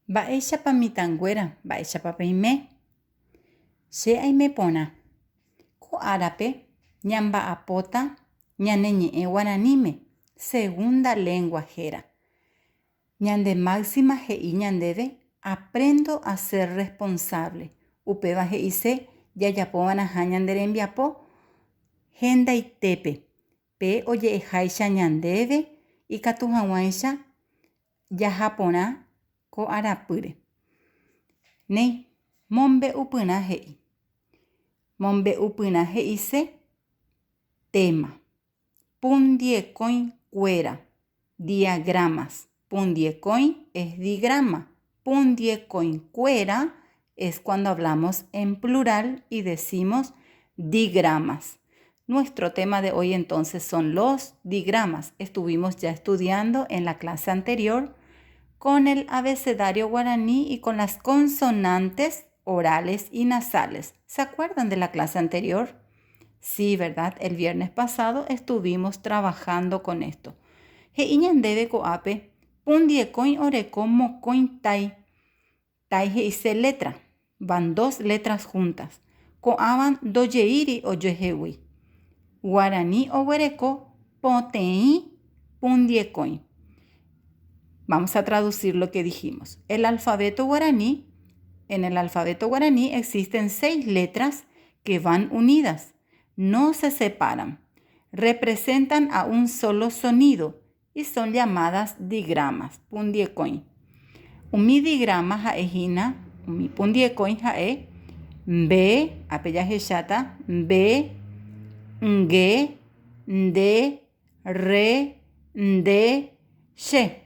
Mba'éichapa mitãnguéra, mba'éichapa peime? Che aime porã. Ko árape ñamba'apóta ñane ñe'ẽ guaraníme, segunda lengua héra. Ñande máxima he'i ñandéve aprendo a ser responsable, upéva he'ise jajapova'erãha ñande rembiapo hendaitépe, pe oje'eháicha ñandéve ikatu hag̃uáicha jaha porã ko arapýre. Néi, mombe'upyrã he'i. Mombe'upyrã he'ise tema. Pundiekõi kuéra, diagramas. Pundiekõi es digrama. Pundiekõi kuéra es cuando hablamos en plural y decimos digramas. Nuestro tema de hoy entonces son los digramas. Estuvimos ya estudiando en la clase anterior con el abecedario guaraní y con las consonantes orales y nasales. ¿Se acuerdan de la clase anterior? Sí, ¿verdad? El viernes pasado estuvimos trabajando con esto. He'i ñandéve ko'ápe, pundiekõi oreko mokõi tai. Tai he'ise letra. Van dos letras juntas. Ko'ãva ndojeíri ojuehegui. Guarani oguereko poteĩ pundiekõi. Vamos a traducir lo que dijimos. El alfabeto guaraní, en el alfabeto guaraní existen seis letras que van unidas, no se separan, representan a un solo sonido y son llamadas digramas, pundiekõi. Umi digrama ha'e hína, umi pundiekõi ha'e, mbe, ápe jahecháta, mbe, nge, nde, re, nde, che.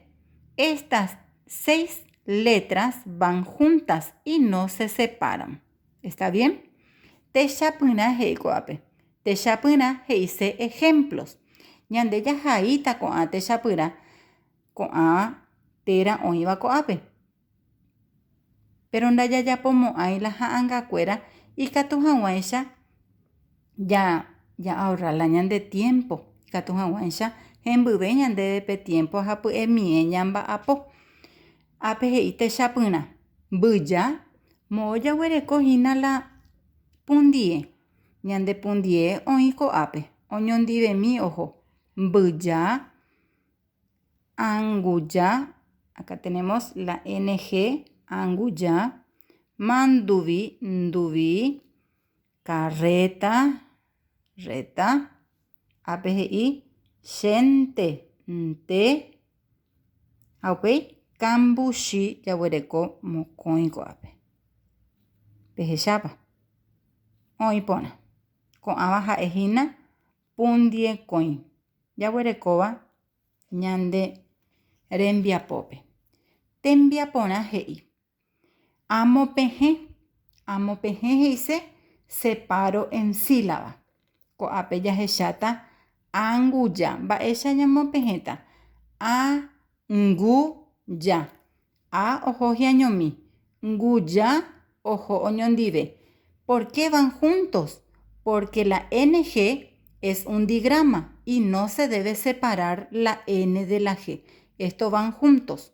Estas seis letras van juntas y no se separan. Está bien? Techapyrã he'i ko'ápe. Techapyrã he'ise ejemplos. Ñande jahaíta ko'ã techapyrã ko'ã téra oĩva ko'ápe. Péro ndajajapomo'ãi la ha'angakuéra ikatu hag̃uáicha ja'ahorra la ñande tiémpo, ikatu hag̃uáicha hembyve ñandéve pe tiémpo ha py'emie ñamba'apo. Ápe he'i techapyrã, mbyja, moõ jaguereko hína la pundie. Ñande pundie oĩ ko'ápe, oñondivemi oho, mbyja, anguja, acá tenemos la NG, anguja, manduvi, nduvi, carreta, reta, ápe he'i chénte, nte, ha upéi kambuchi jaguereko mokõi ko'ápe. Pehechápa? Oĩ porã. Ko'ãva ha'e hína pundiekõi jaguerekóva ñande rembiapópe. Tembiaporã he'i, Amopehẽ, amopehẽ he'ise separo en sílaba. Ko'ápe jahecháta anguja. Mba'éicha ñamopehẽta? A, ngu, ja. A oho hiañomi. Nguja oho oñondive. ¿Por qué van juntos? Porque la NG es un digrama y no se debe separar la N de la G. Esto van juntos.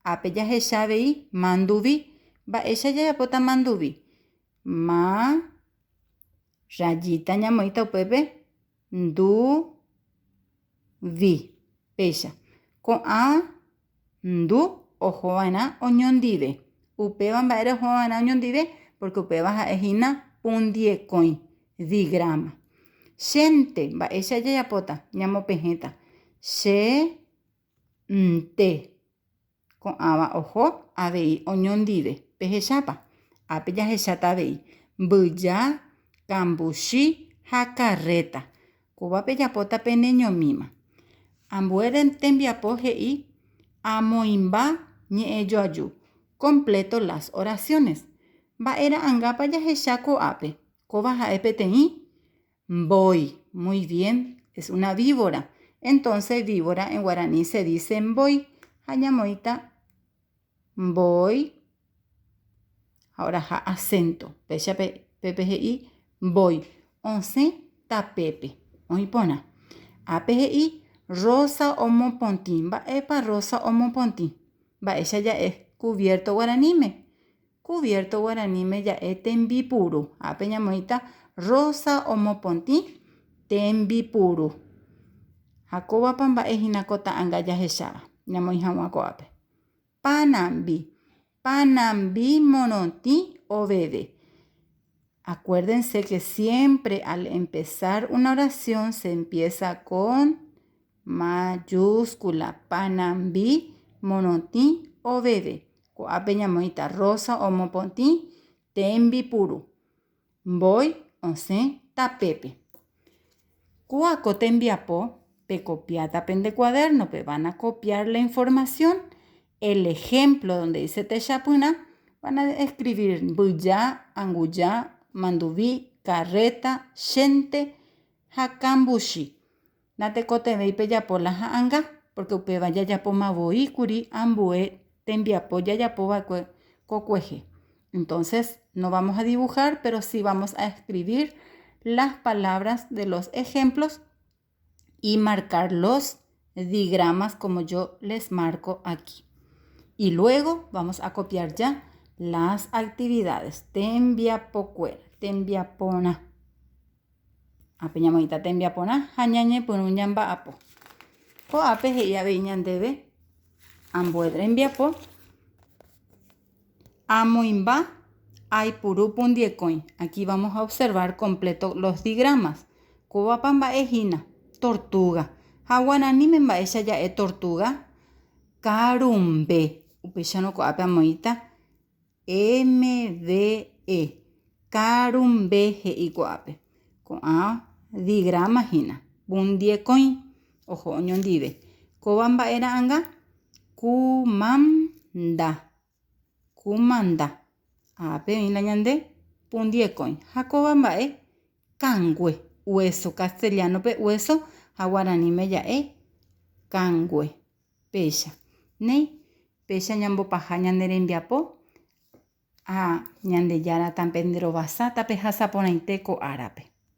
Ápe jahecha avei manduvi. Mba'éicha jajapóta manduvi? Ma, rayita ñamoĩta upépe, ndu, vi. Péicha. Ko'ã ndu ohova'erã oñondive. Upéva mba'ére ohova'erã oñondive? Pórke upéva ha'e hína pundiekõi, digrama. Chénte, mba'éicha jajapóta? Ñamopehẽta. Che, nte. Ko'ãva oho avei oñondive. Pehechápa? Ápe jahecháta avei mbyja, kambuchi ha karréta. Kóva pejapóta pene ñomíma. Ambue tembiapo he'i amoĩmba ñe'ẽjoaju, completo las oraciones. Mba'e ra'angápa jahecha ko'ápe? Kóva ha'e peteĩ Mbói, muy bien, es una víbora. Entonces víbora en guaraní se dice mbói. Ha ñamoĩta mbói ha oraha acento. Péicha pépe he'i mbói. Osẽ tapépe. Oĩ porã. Ápe he'i Rosa omopotĩ. Mba'épa Rosa omopotĩ? Mba'éicha ja'e? Cubierto guaraníme. Cubierto guaraníme ja'e tembipuru. Ápe ñamoĩta Rosa omopotĩ tembipuru. Ha kóvapa mba'e hína ko ta'anga jahecháva ñamoĩ hag̃ua ko'ápe. Panambi. Panambi morotĩ oveve. Acuérdense que siempre al empezar una oración se empieza con mayúscula. Panambi morotĩ oveve. Ko'ápe ñamoĩta Rosa omopotĩ tembipuru. Mbói osẽ tapépe. Kóa ko tembiapo pekopiáta pende cuaderno-pe. Van a copiar la información, el ejemplo donde dice techapyrã, van a escribir mbyja, anguja, manduvi, carreta, chénte ha kambuchi. Natekotevẽi pejapo la ha'anga, porque upéva jajapóma voi kuri ambue tembiapo jajapo va'ekue kokuehe. Entonces, no vamos a dibujar, pero sí vamos a escribir las palabras de los ejemplos y marcar los digramas como yo les marco aquí. Y luego vamos a copiar ya las actividades. Tembiapokuéra, tembiaporã. Ápe ñamoĩta tembiaporã ha ñañepyrũ ñamba'apo. Ko'ápe he'i avei ñandéve ambue rembiapo amoĩmba aipuru pundiekõi. Aquí vamos a observar completo los digramas. Kóvapa mba'e hína? Tortuga. Ha guaraníme mba'éicha ja'e tortuga? Karumbe. Upéicharõ ko'ápe amoĩta MVE, Karumbe he'i ko'ápe. Ko'ã digrama hína, pundiekõi, oho oñondive. Kóva mba'e ra'ãnga? Kumanda, kumanda. Ápe oĩ la ñande pundiekõi. Ha kóva mba'e? Kangue, hueso, castellano-pe hueso ha guaraníme ja'e kangue. Péicha. Néi, péicha ñambopaha ñane rembiapo ha Ñandejára tapenderovasa tapehasa porãite ko árape.